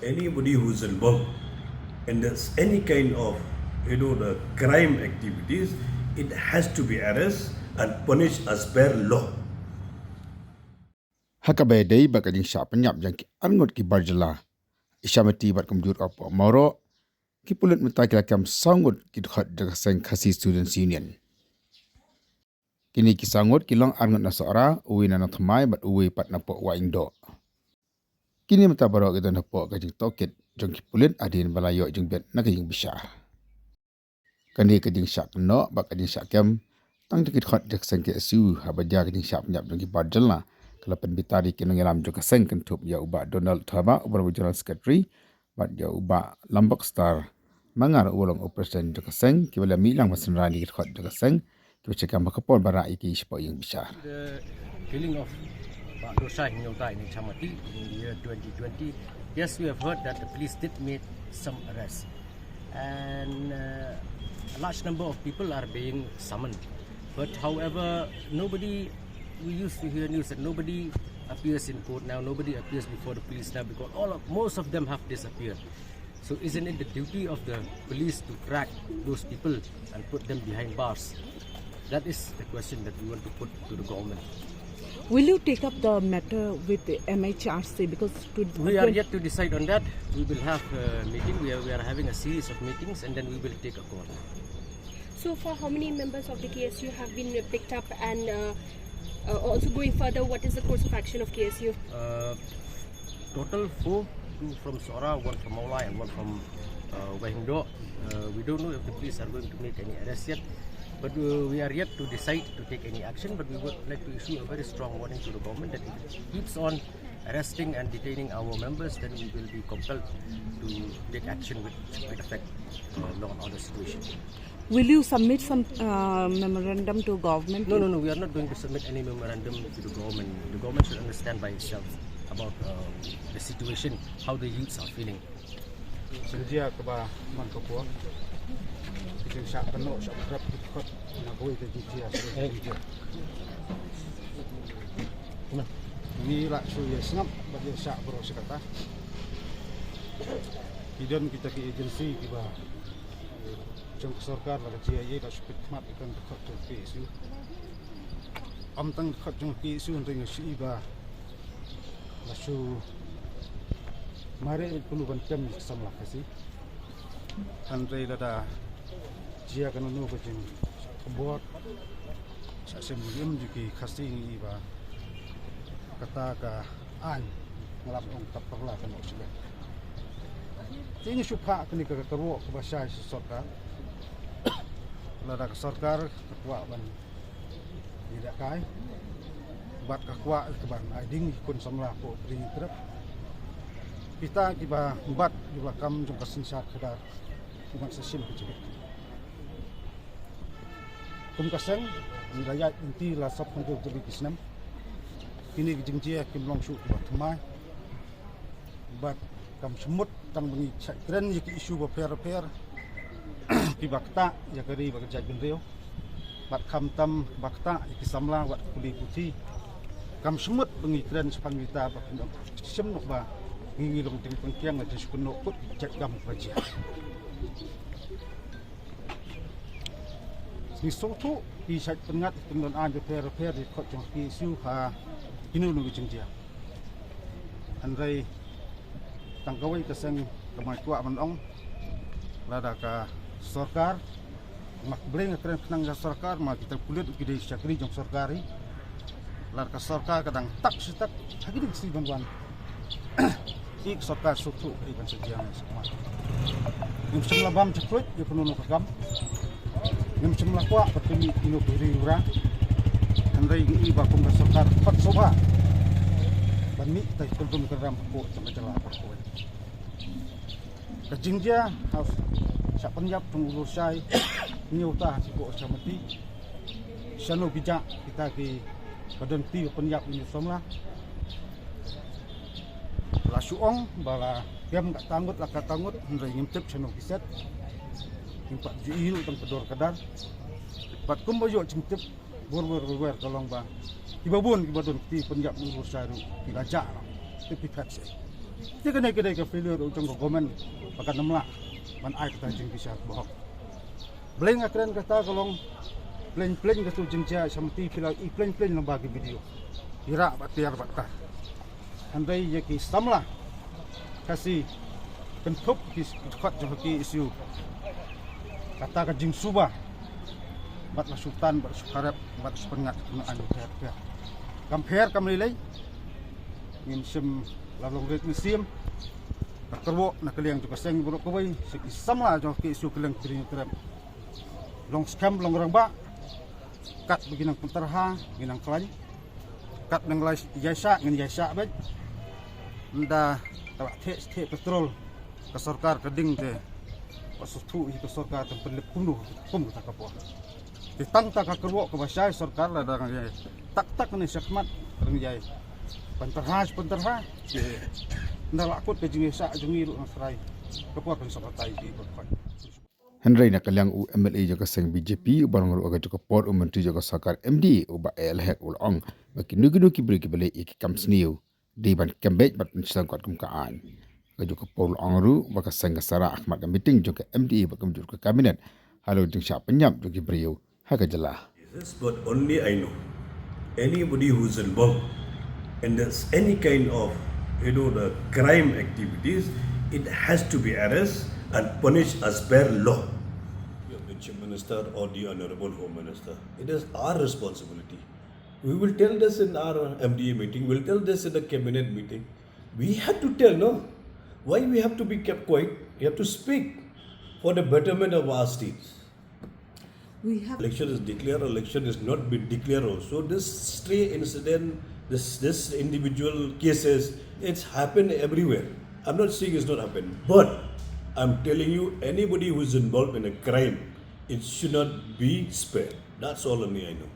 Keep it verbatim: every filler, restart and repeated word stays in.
Anybody who's involved in this, any kind of, you know, the crime activities, it has to be arrested and punished as per law. Ha kaba ïadei bad ka jingshah pynïap jong ki arngut ki bar jylla, i Shamati bad kumjuh u Pop Mawroh, ki pulit mynta ki la kem saw ngut ki dkhot jong ka seng Khasi Students Union. Kine ki saw ngut ki long arngut na Sohra, uwei na Nongthymmai bad uwei pat na poh Wahingdoh. Kine mynta baroh ki don hapoh ka jingtohkit jong ki pulit hadien ba la ïoh jingbit na ka ïingbishar. Kane ka jingshah kynnoh bad ka jingshah kem tang jong ki dkhot jong ka seng K S U haba jia ka jingshah pynïap jong ki bar jylla, ka la pynbitar ïa ki nongïalam jong ka seng, kynthup ïa u Bah Donald Thabah uba long u General Secretary bad ïa u Bah Lambok Star Mangar uba long u President jong ka seng, kiba la mih lang ban synran ïa ki dkhot jong ka seng kiba shah kem ha ka por ba rah ïa ki shapoh ïingbishar. The killing of Bah Dorsai Hynñiewta in Shamati in the year twenty twenty. Yes, we have heard that the police did make some arrests, and uh, a large number of people are being summoned. But however, nobody, we used to hear news that nobody appears in court now, nobody appears before the police now, because all of, most of them have disappeared. So isn't it the duty of the police to track those people and put them behind bars? That is the question that we want to put to the government. Will you take up the matter with the M H R C? Because to, We are yet to decide on that. We will have a meeting. We are, we are having a series of meetings, and then we will take a call. So far, how many members of the K S U have been picked up and uh, uh, also going further, what is the course of action of K S U? Uh, total four, two from Sohra, one from Mawlai, and one from uh, Wahingdoh. Uh, we don't know if the police are going to make any arrests yet, but uh, we are yet to decide to take any action. But we would like to issue a very strong warning to the government that if it keeps on arresting and detaining our members, then we will be compelled to take action with, with effect uh, law and order situation. Will you submit some uh, memorandum to government? No, no, no, we are not going to submit any memorandum to the government. The government should understand by itself about uh, the situation, how the youths are feeling. Ka jingjia kaba man ka por, ka jingshah kynnoh shah pynrap ki dkhot na kawei ka jingjia, ka jingjia. Ngi lah shu ïa sngap bad ïa shah baroh shi katta. Ki don kita ki agency kiba jong ka sorkar la ka G I A la shu pynkhmat ïa ka dkhot jong ka K S U. Ym tang dkhot jong ka K S U, hynrei nga shu i ba la shu mareh bad pynlong ban kem ïa ka samla Khasi. Hynrei lada jia kano kano ka jingkbor, sa shem ïa ki Khasi ngi i ba kata ka aiñ, nga lah ban ong, ka paralok kano shuh. Te ngi shu phah kane ka karwok kaba shai sha sorkar. Lada ka sorkar ka kwah ban ïalehkai bad ka kwah ka ban ai ding ïa ki khun samla hapoh ka ri Hynñiewtrep, kita kiba bat ïa la ka kam jong ka synshar khadar, ki ban sa shim ka jingmut. Kum ka seng ngi la ïaid lynti la sawphew hynriew tylli ki snem. Kine ki jingjia kim long shuh kiba thymmai bad kam shu mut tang ba ngi shait kren ïa ki issue bapher bapher kiba ktah ïa ka ri bad ka jaitbynriew, bad khamtam ba ktah ïa ki samla bad ka pule puthi. Kam shu mut ba ngi kren shaphang kita ba kim dang shem noh ba ngi ngi long teng teng kiang la jingshukno kut ki jait kam ba jia. Ngi sngewthuh ki shait pynngat ki don aiñ bapher bapher ïa ki dkhot jong ki K S U ha kino kino ki jingjia. Hynrei tang kawei ka seng ka ma kwah ban ong, lada ka sorkar, ma ka blei nga kren khnang ïa ka sorkar, ma kita pulit ki dei shakri jong sorkar hi. Lada ka sorkar ka dang tak shi tak ha ki ding shi ban wan, ki ka sorkar suk suk ki ban sa jia ngan suk ma. Ngim shym la bam jakluit ïa kano kano ka kam. Ngim shym la kwah ba ka mih kino ki ri ura. Hynrei ngi i ba kum ka sorkar pat shuwa ban mih tai kynrum kynram hapoh jong ka jylla hapoh. Ka jingjia ha shah pynïap jong u Lurshai Hynñiewta ha Sihboh Shamati. Shano ki jah kita kiba don kti ba pynïap ïa u samla. La shu ong ba la kem katta ngut la katta ngut, hynrei ngim tip shano ki set. Ngim pat ju ïohi ruh tang ka dor ka dar. Bad kumba ïoh jingtip, bor bor bor bor ka long ba kiba bun kiba don kti pynïap ïa u Lurshai ruh ki la jah noh. Tip ki phet seh. Te kane ka dei ka failure u jong ka government ba kan ym lah ban ai kata ka jingbishar ba hok. Blei nga kren kata ka long, plein plein katu jingjia shamti phi la i plein plein lem bad ki video. Ira bad tiar bad tar. Hynrei ïa ki samla Khasi kynthup ki dkhot jong ki issue. Kata ka jingsuba bad la shu tan bad shu kharep bad shu pyngat na ani pher pher. Kam pher kam lei lei. Ngin shim la long rit mynsiem. Ka kyrwoh na ka liang jong ka seng baroh kawei sha ki samla jong ki issue ka liang kri trep. Long skhem long rangbah. Kat ba ngi nang pynterha ngi nang khlaiñ. Kat nang lai ïaishah ngin ïaishah bad nda ta ba theh theh petrol ka sorkar ka ding te. Ba suthu hi ka sorkar kan pynlip kumno kum kata ka por. Te tang ta ka kyrwoh ka ba shai sorkar la dang ïai tak tak ne shakmat dang ïai pynterha pynterha. Te nda la kut ka jingïaishah jong ngi ruh nang srai ka por kan sabatai ki ba khoi. Hynrei na ka liang u M L A jong ka seng B J P uba long ruh ka jong ka por u myntri jong ka sorkar M D A uba A L Hek u la ong ba kino kino ki briew kiba leh ïa ki kam sniew dei ban kem beit bad pynshlur kot kum ka aiñ. Ka jong ka por u la ong ruh ba ka seng ka sarah ha khmat ka meeting jong ka M D A bad kumjuh ka cabinet halor jingshah pynïap jong ki briew ha ka jylla. Yes, but only I know. Anybody who's involved in this, any kind of, you know, the crime activities, it has to be arrested and punished as per law. Your Chief Minister or the Honorable Home Minister, it is our responsibility. We will tell this in our M D A meeting, we'll tell this in the cabinet meeting. We have to tell, no? Why we have to be kept quiet? We have to speak for the betterment of our state. We have election is declared, election is not been declared also. This stray incident, this, this individual cases, it's happened everywhere. I'm not saying it's not happened, but I'm telling you, anybody who is involved in a crime, it should not be spared. That's all only I know.